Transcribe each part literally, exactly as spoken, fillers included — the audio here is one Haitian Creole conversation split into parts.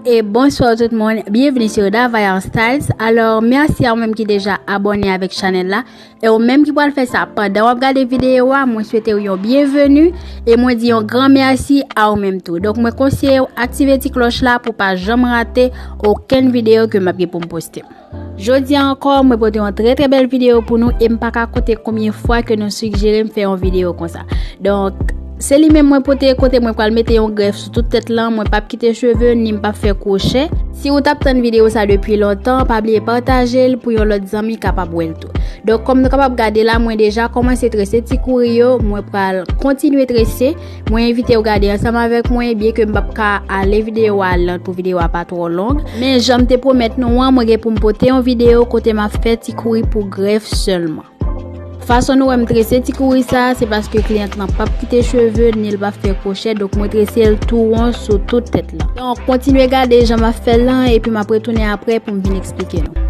E bonswa tout moun, byenvini sou Davaya Styles. Alò, mèsi a ou menm ki deja abòne avèk chanèl la. E ou menm ki pral fè sa pandan w ap gade videyo a, mwen swete w yon byenveni e mwen di yon gran mèsi a ou menm tou. Donk, mwen konseye w aktive ti klòch la pou pa janm rate okenn videyo ke m ap gen pou m poste. Jodi a ankò, mwen pote yon trè, trè bèl videyo pou nou e m pa ka konte konbyen fwa ke nou sijere m fè yon videyo konsa. Donk, se li menm mwen pote kote mwen pral mete yon grèf sou tout tèt lan, mwen p ap kite cheve, ni m p ap fè kwochè. Si ou t ap tann videyo sa depi lontan, pa bliye pataje l pou yon lòt zanmi kapab wè l tou. Donk, kòm nou kapab gade la, mwen deja kòmanse trese ti kouri yo, mwen pral kontinye trese. Mwen envite w gade ansanm avèk mwen, byen ke m p ap ka ale videyo a lant pou videyo a pa twò long. Men jan m te pwomèt nou an, mwen gen pou m pote yon videyo kote m ap fè ti kouri pou grèf sèlman. Fason nou wè m trese ti kouri sa, se paske kliyant lan p ap kite cheve, ni l p ap fè kwochè, donk mwen trese l tou won sou tout tèt lan. Donk, kontinye gade jan m ap fè l lan, epi m ap retounen apre pou m vin eksplike nou.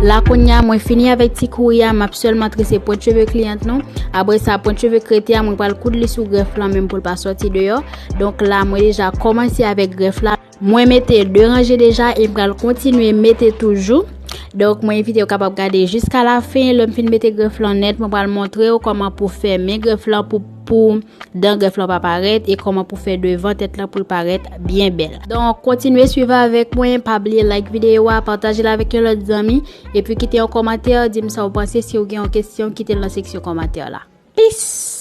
La kounye a, mwen fini avèk ti kouri a, m ap sèlman trese pwent cheve kliyant lan. Apre sa, pwent cheve k rete a, mwen pral koud li sou grèf lan menm pou l pa sòti deyò. Donk la, mwen deja kòmanse avèk grèf la. Mwen mete de ranje deja e m pral kontinye mete toujou. Donk, mwen envite w kapab gade jiska lafen. Lè m fin mete grèf lan nèt, mwen pral montre w kòman pou fèmen grèf lan pou, pou dan grèf lan pa parèt e kòman pou fè devan tèt lan pou l parèt byen bèl. Donk, kontinye swiv avèk mwen. Pa bliye like videyo a, pataje l avèk yon lòt zanmi, epi kite yon kòmantè, di m sa w panse. Si w gen yon kesyon, kite l nan seksyon kòmantè la. Peace!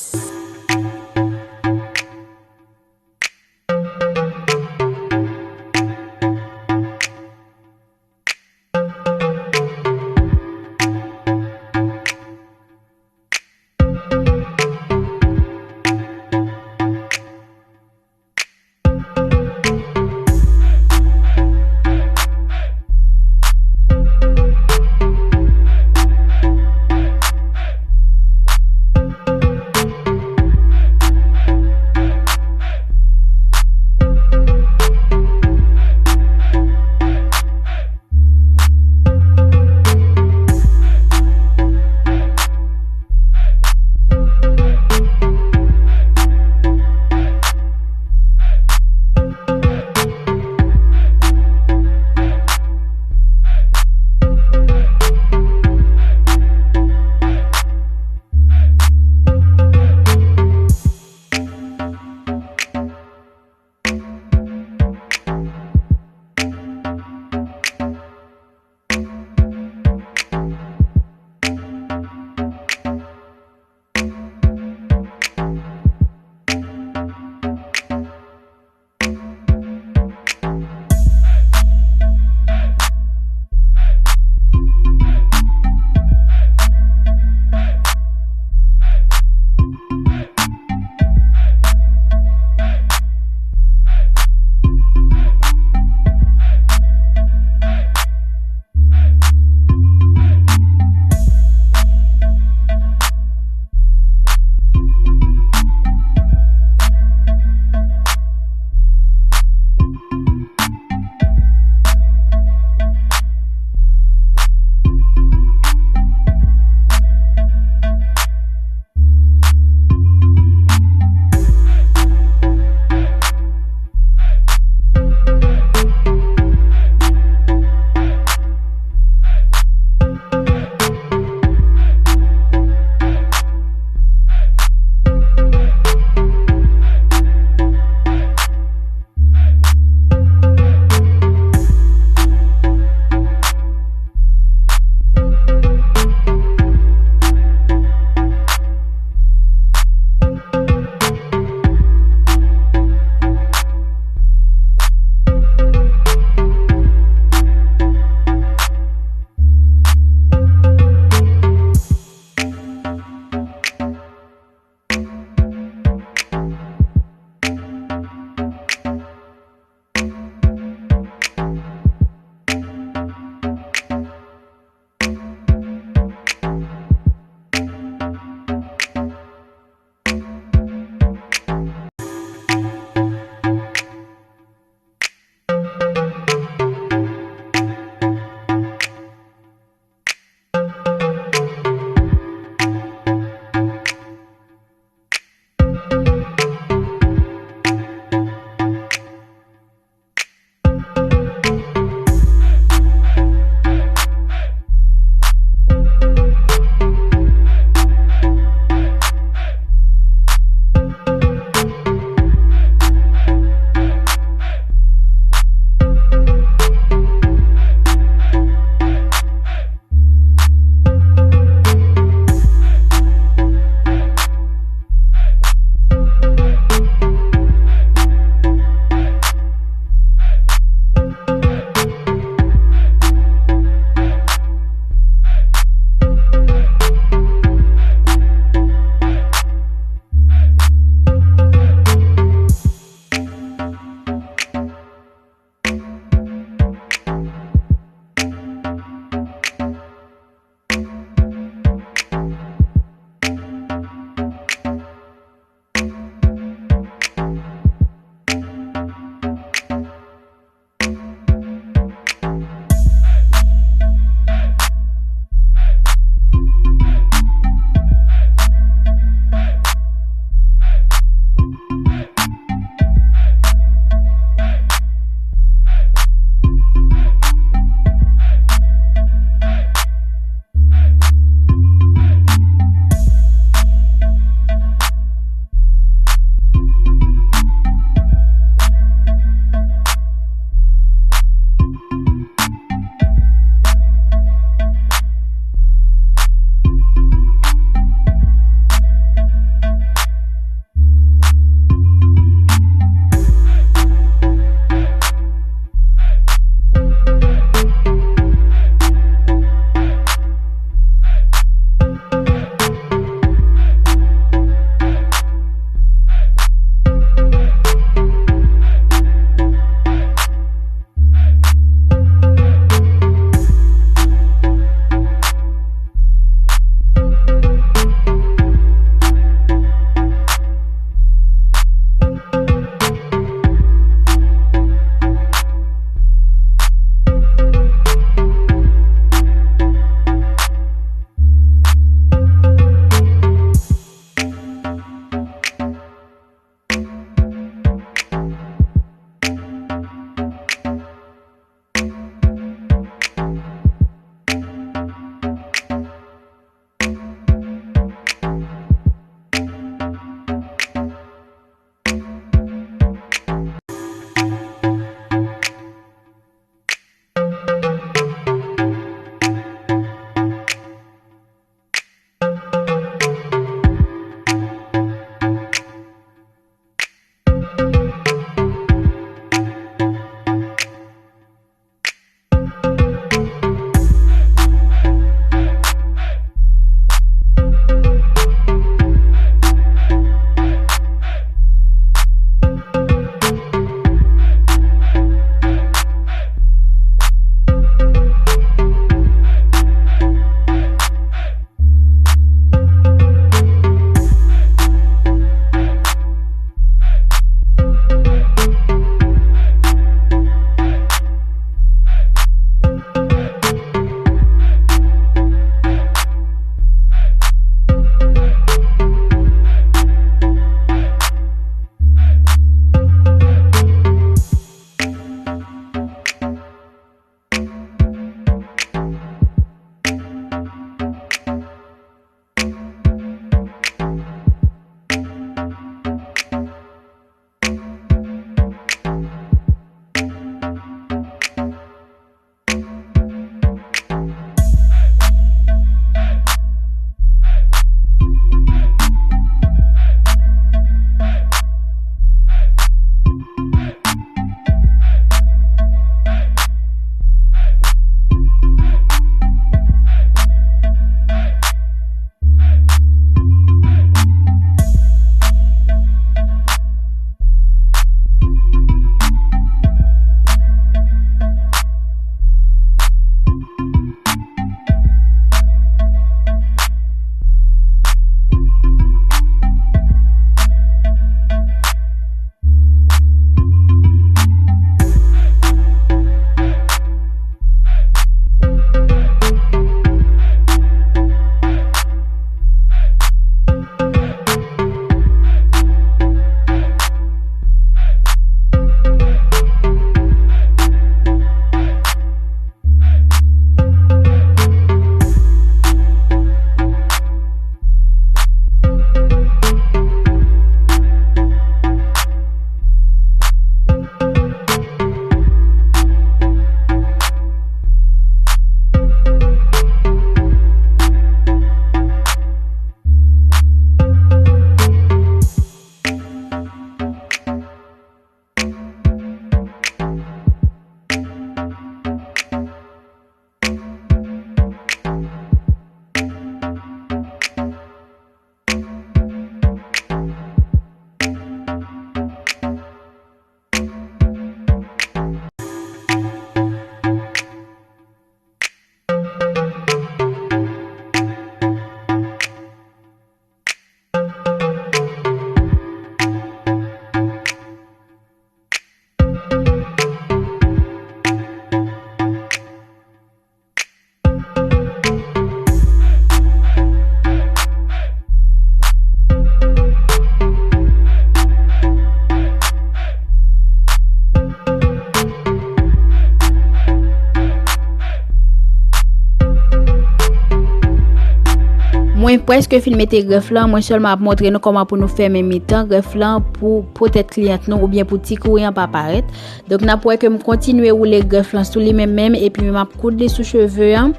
Mwen prèske fin mete grèf lan, mwen sèlman ap montre nou kòman pou nou fèmen mitan grèf lan pou po tèt kliyant nou oubyen pou ti kouri an pa parèt. Donk n ap wè ke m kontinye woule grèf lan sou li menm menm epi m ap koud li sou cheve an.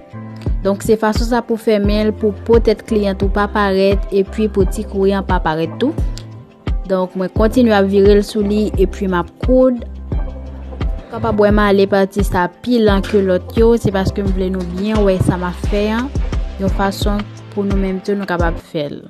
Donk se fason sa pou fèmen l pou po tèt kliyant ou pa parèt epi pou ti kouri an pa parèt tou. Donk mwen kontinye ap vire l sou li epi m ap koud. Ou kapab wè m ale pati sa pi lan ke lòt yo, se paske m vle nou byen wè sa m ap fè an, yon fason pou nou menm tou nou kapab fè l.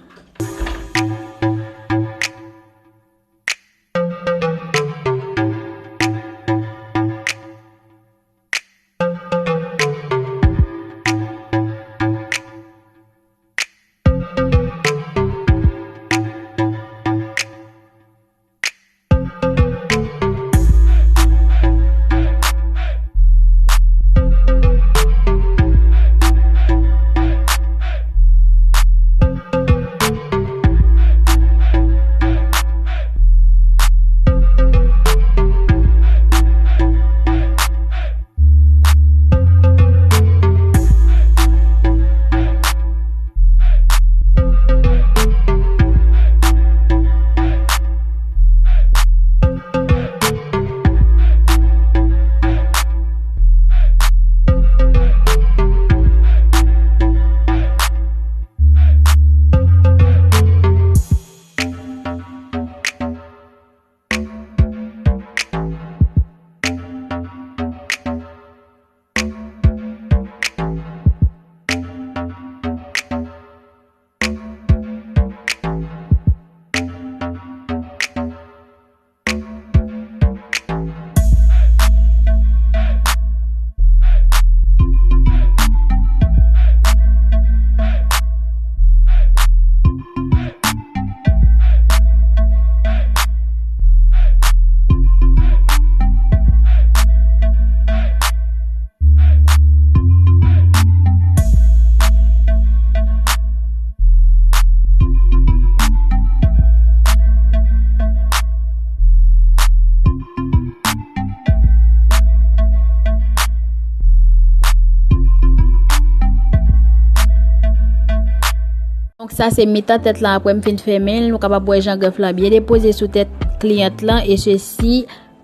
Donk sa se mitan tèt lan, apre m fin fèmen l, nou kapab wè jan grèf lan byen depoze sou tèt kliyant lan, e sesi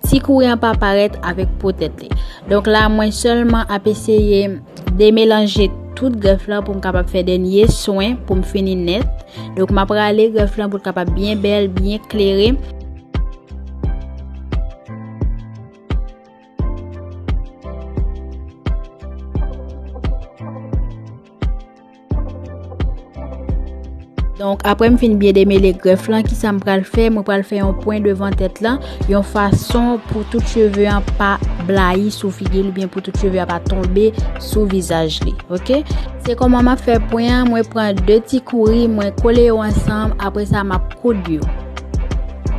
ti kouri an pa parèt avèk po tèt li. Donk la mwen sèlman ap eseye demelanje tout grèf lan pou m kapab fè dènye swen pou m fini nèt. Donk m ap rale grèf lan pou l kapab byen bèl, byen klere. Donk apre m fin byen demele grèf lan, kisa m pral fè? Mwen pral fè yon pwen devan tèt lan, yon fason pou tout cheve an pa blayi sou figi l oubyen pou tout cheve an pa tonbe sou vizaj li. Oke? Se kòman m ap fè pwen an, mwen pran de ti kouri, mwen kole yo ansanm, apre sa m ap koud yo.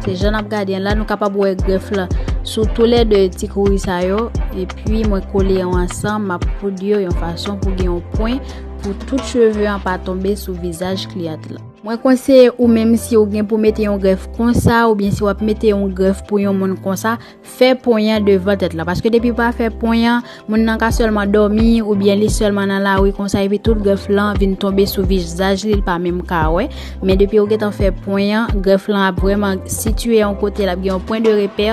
Se jan n ap gade an la, nou kapab wè grèf lan sou toulède ti kouri sa yo, epi mwen kole yo ansanm, m ap koud yo yon fason pou gen yon pwen, pou tout cheve an pa tonbe sou vizaj kliyant lan. Mwen konseye ou menm si ou gen pou mete yon grèf konsa, oubyen si w ap mete yon grèf pou yon moun konsa, fè pwen an devan tèt lan. Paske depi w pa fè pwen an, moun nan ka sèlman dòmi, oubyen li sèlman nan lari konsa, epi tout grèf lan vin tonbe sou vizaj li, li pa menm ka wè. Men depi ou gentan fè pwen an, grèf lan ap vrèman sitiye yon kote, l ap gen yon pwen de repè,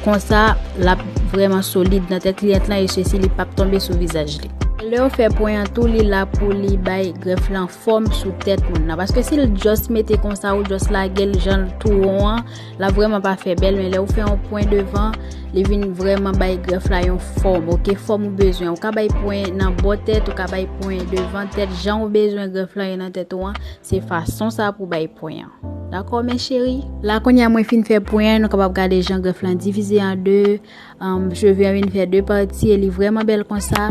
konsa l ap vrèman solid nan tèt kliyant lan, e sesi li p ap tonbe sou vizaj li. Lè w fè pwen an tou, li la pou li bay grèf lan fòm sou tèt moun nan. Paske si l just mete konsa ou just lage l jan l tou won an, l ap vrèman pa fè bèl, men lè ou fè yon pwen devan, li vin vrèman bay grèf la yon fòm, oke, fòm ou bezwen. Ou ka bay pwen nan bò tèt, ou ka bay pwen devan tèt, jan ou bezwen grèf lan ye nan tèt ou an, se fason sa pou bay pwen an. Dakò, mes chéries? La kounye a mwen fin fè pwen an, nou kapab gade jan grèf lan divize an de, um, cheve an vin fè de pati, e li vrèman bèl konsa.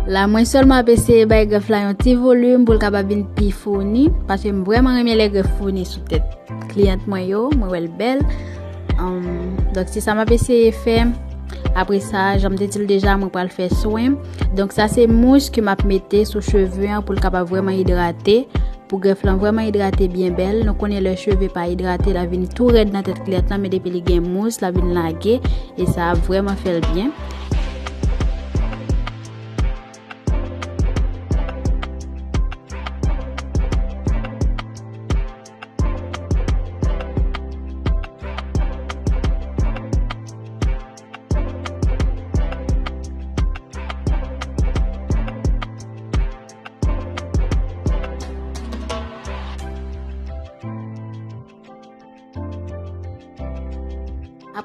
La mwen sèlman ap eseye bay grèf la yon ti volim pou l kapab vin pi founi, paske m vrèman renmen lè grèf founi sou tèt kliyant mwen yo, mwen wè l bèl. Anm, donk se sa m ap eseye fè. Apre sa, jan m te di l deja, mwen pral fè swen. Donk sa se mous ke m ap mete sou cheve an pou l kapab vrèman idrate. Pou grèf lan vrèman idrate byen bèl, nou konnen lè cheve pa idrate, l ap vin tou rèd nan tèt kliyant lan, men depi li gen mous, l ap vin lage, e sa ap vrèman fè l byen.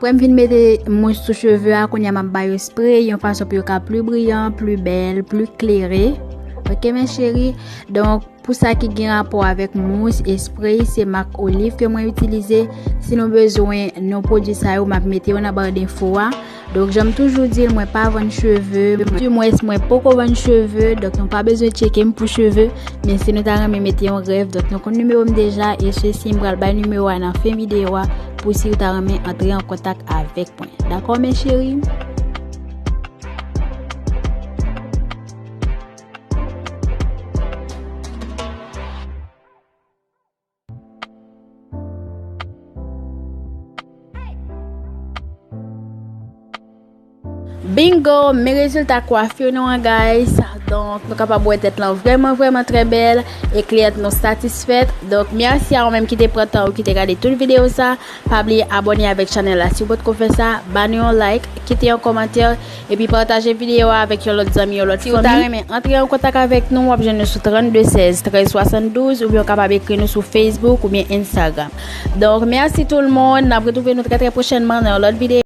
Apre m fin mete mous sou cheve a, kounye a m ap ba yo spray yon fason pou yo ka pli briyan, pli bèl, pli klere. Ok, mes chéris? Donk, pou sa ki gen rapò avèk mous e spray, se mak Olive ke mwen itilize. Si nou bezwen non pwodui sa yo, m ap mete yo nan ba denfo a. Donk, jan m toujou di l, mwen pa vann cheve. Dimwens, mwen poko vann cheve. Donk, nou pa bezwen tcheke m pou cheve. Men si nou ta renmen mete yon rèv, donk, nou konn nimewo m deja. E sesi, m pral bay nimewo a nan fen videyo a pou si w ta renmen antre an kontak avèk mwen. Dakò, mes chéris? Bingo, men rezilta kwafi nou an, guys. Donk, nou kapab wè tèt lan vrèman, vrèman trè bèl e kliyant nou satisfèt. Donk, mèsi a ou menm ki te pran tan ou ki te gade tout videyo sa. Pa bliye abòne avèk chanèl la si w potko fè sa, ba nou yon like, kite yon kòmantè, epi pataje videyo a avèk yon lòt zanmi, yon lòt fanmi. Si w ta renmen antre an kontak avèk nou, w ap jwenn nou sou trannde sèz, trèz swasanndouz, oubyen w kapab ekri nou sou Facebook oubyen Instagram. Donk, mèsi tout le monde. N ap retwouve nou trè, trè pwochènman nan yon lòt videyo.